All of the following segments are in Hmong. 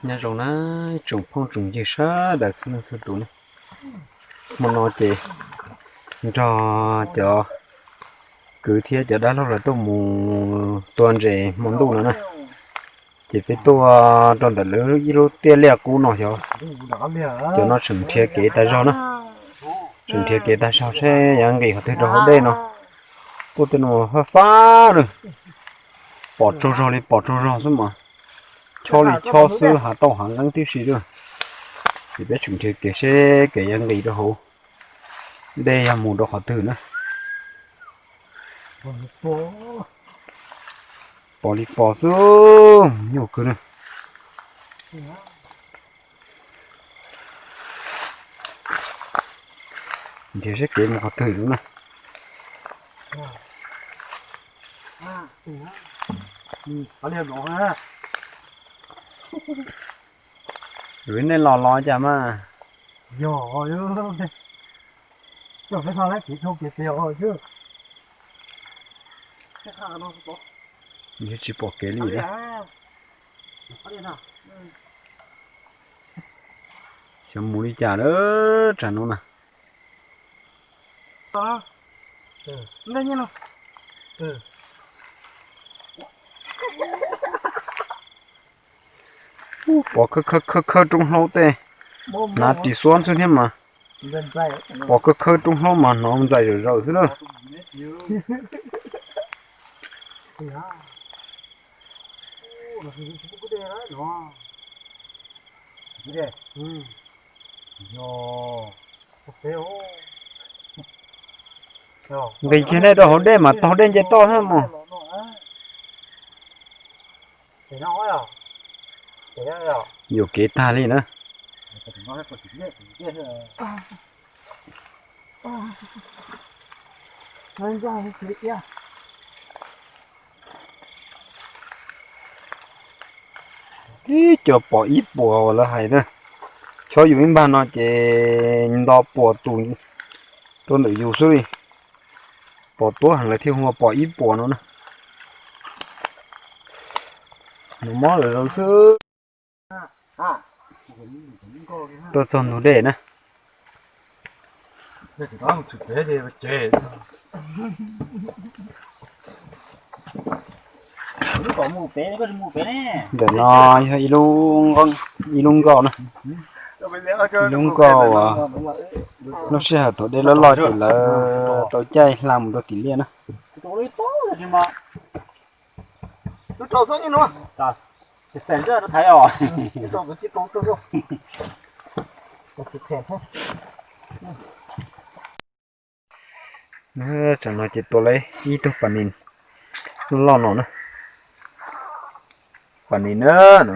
Nyob zoo na, tsoom phooj tsoom ywg sawv daws txhua leej txhua tus ne. Hmo no ces nrog cov kwv thiab cov dab laug lawv tuaj mus tua ntses hmo ntuj no na. Ces peb tuaj rau ntawm lub ib lub tiaj liaj qub no xyov, cov no tseem nrhiav kev tag zog na. Tseem nrhiav kev tag zog seb yuav nqis qhov twg rau hauv dej no. Tuaj tej no fab fab na, pom tsaug zog li pom tsaug zog xwb mas, chob li chob xwb, hav tauj hav nqeeb tib si lawm. Ces peb tseem nrhiav kev seb kev yuav nqis rau hauv dej yog mus rau qhov twg na. Pom li pom xwb, nyuaj kawg na. Nrhiav seb kev mus qhov twg na. Lub nej los los cas mas. Yog, tsis pom kev li. Xyov mus li cas lawm tsam no na. Pom khawb khawb khawb khawb rooj hlaub tej, hnav ris xuab xwb thiab mas. Pom khawb khawb rooj hlaub mas hnov ntxais zawm zawm xwb na. Nqis kiag nej rau hauv dej mas taug dej nce toj thiab mas. Yuam kev tag li na. Ib co pom ib puas uas lawv hais na. Chob yus ib npag no ces nto puas tus rau ntawm yus xwb li. Pom tuab heev lawv thiaj hu ua pom ib puas no na. Nws mob lawm xwb. Tuaj txog ntug dej na. Ntawm no yog ib lub nkauj na, ib lub nkauj uas lub sij hawm thaum dej loj loj ces lawv tau caij hla mus rau tim liaj na. Tsam no ces tua lawv ib tug pas nis loj no na. Pas nis na no.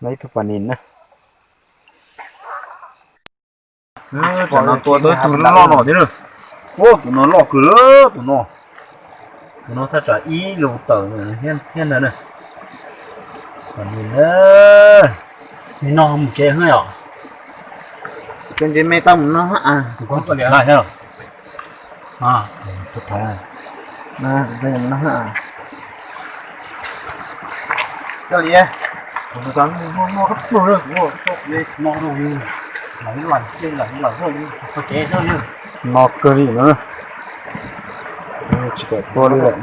Lawv ib tug pas nis na. Tsam no tua tau ib tug loj loj no thiab na. Ub, tus no loj kawg lawm tus no. Tus no thaj tsam ib lus tawm thiab ntag na. Pas nis na. Nim no mus tsev yom. Tus ntses me tau mus no. No kawg li no. Tsis kam tua li lawm.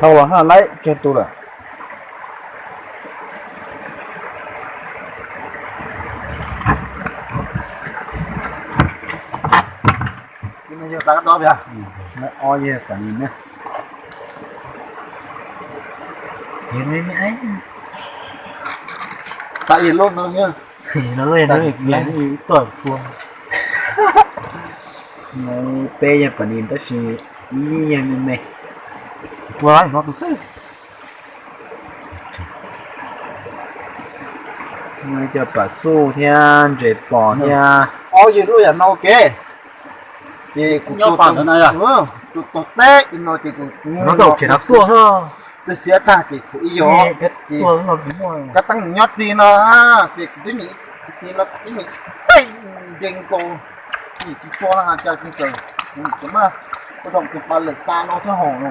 Thau los haj laib tsawg tus lawm. Ob yog pas nis na. Peb yog pas nis tab sis ib yog me me. Ua no tus xwb. Cov pas xuj thiab ntses pos thiab. Ob yog lub yam no ke. Ces kuv nyob pas ntawd na, tus tog teb no ces kuv no tau tsev no tuaj xwb. Twb xiab tag ces kuv ib yog, ces koj teeb nyob txij no, ces kuv twb nim, txij no kuv twb nim teeb nce nkaus, nim tsis tso no cas tsis tawm, kuv mas kuv zoo tus pas lawm xa no thiab hos no.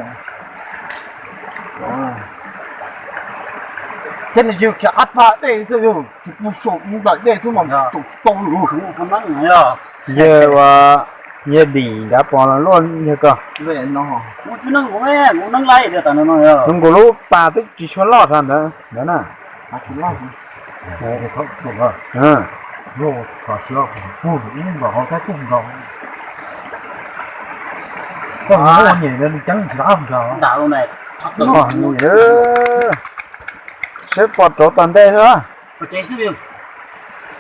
Ces nws yog kiag ab pha dej xwb yog tsis pub saum nplaim dej xwb mas tus tau lus. Yawg ua, yawg dim nrad pos luaj yawg ko. Zoo nkaus lub pas twb tsis tshua loj dhau ntawd ntawd na. Saib pom rauv tom ntej xwb.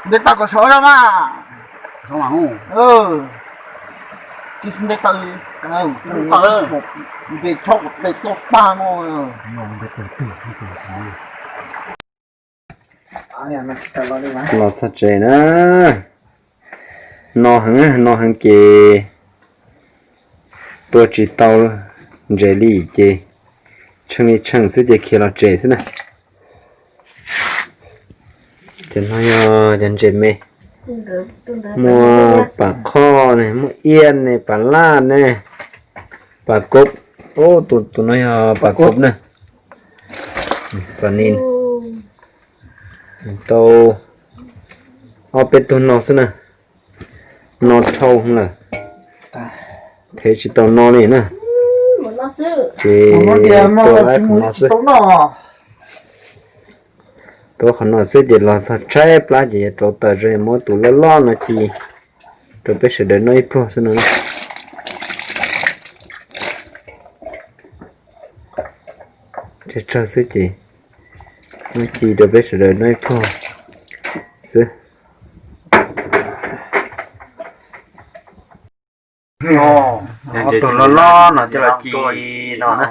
Nte taw kom sov na mas. Nte taw, nte tshoj nte toj tag no. Los txog tsev na, no heev, no heev ces tua tsis tau ntses li ces tsheej li tsheej xwb ces khiav los tsev xwb na. Cov no yog cov ntses me, muaj pam qhoj ne, muaj iab ne, pam laj ne, pam kob. Tus no yog pam kob na. Pam nis tau ob peb tug no xwb na, no dhau lawm, thev tsis tau no li na. Ces tua lawm qhov no xwb. Tua qhov no xwb ces los txog tshaib plab ces yuav rauv taws zoo muab tus loj loj no ci rau peb sawv daws noj ib pluag xwb no. Tsawg tsawg xwb ces muab ci rau peb sawv daws noj ib pluag xwb. Tus loj loj no coj los ci no na.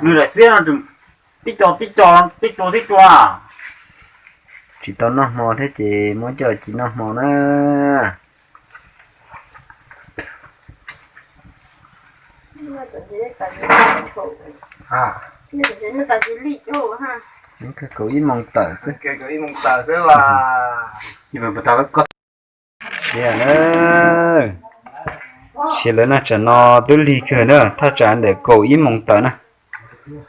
Tsis tau noj hmo thiab ces muab coj los ci noj hmo na. Kaum ib moos tawm xwb. Siav lawm, siav lawm na, tsam no twb lig kawg na, thaj tsam ntawm kaum ib moos tawm na.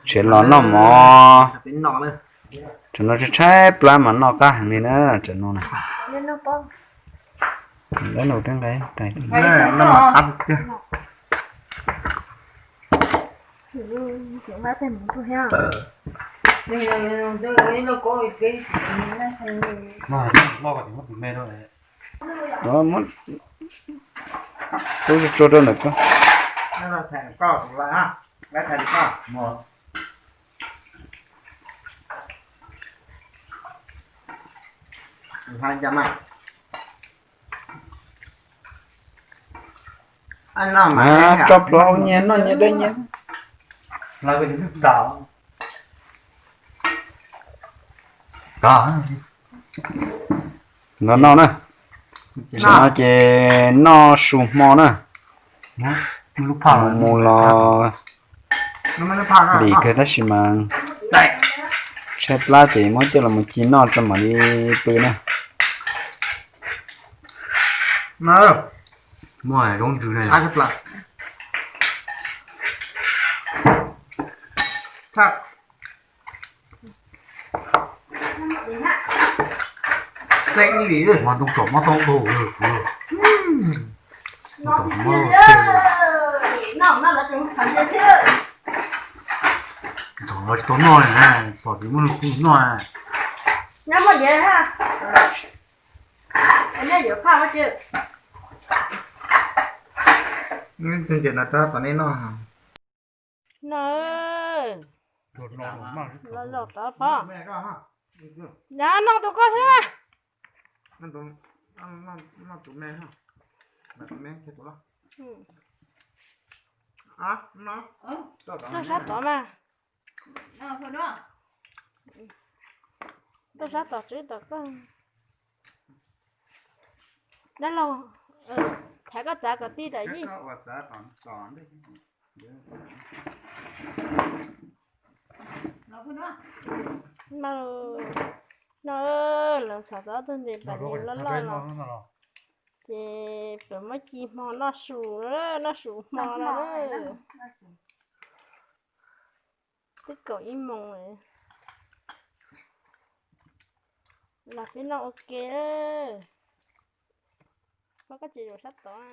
Siav los noj mov, tsam no tshaib plab mas noj qab heev li na, tsam no na. Tub tso rau ntawm ko. Tso plaub hau nyias noj nyias dawb nyias. No noj na. Tam no ces noj su hmo na. Mus mus los lim kawg tab sis mas tshaib plab ces muab coj los mus ci noj tso mam li pw na. Tsis tau noj li na, txog tsis muaj lus noj. Tus ntses no rau tom nej noj. No, los zom tod pov. Nov noj tus koj xwb mas. Tuaj sab tod mas. Tuaj sab tom tswb tom koj. Dab laug, thaiv koj txav kom tij tawm yij. No, no, lawv ntxhov tau ob tug nres pas nis loj loj los, ces pem muab ci hmo noj su, noj su hmo no. Twb kaum ib moos lawm, los peb noj ua ke. Pab koj tsis zaum sab tod na.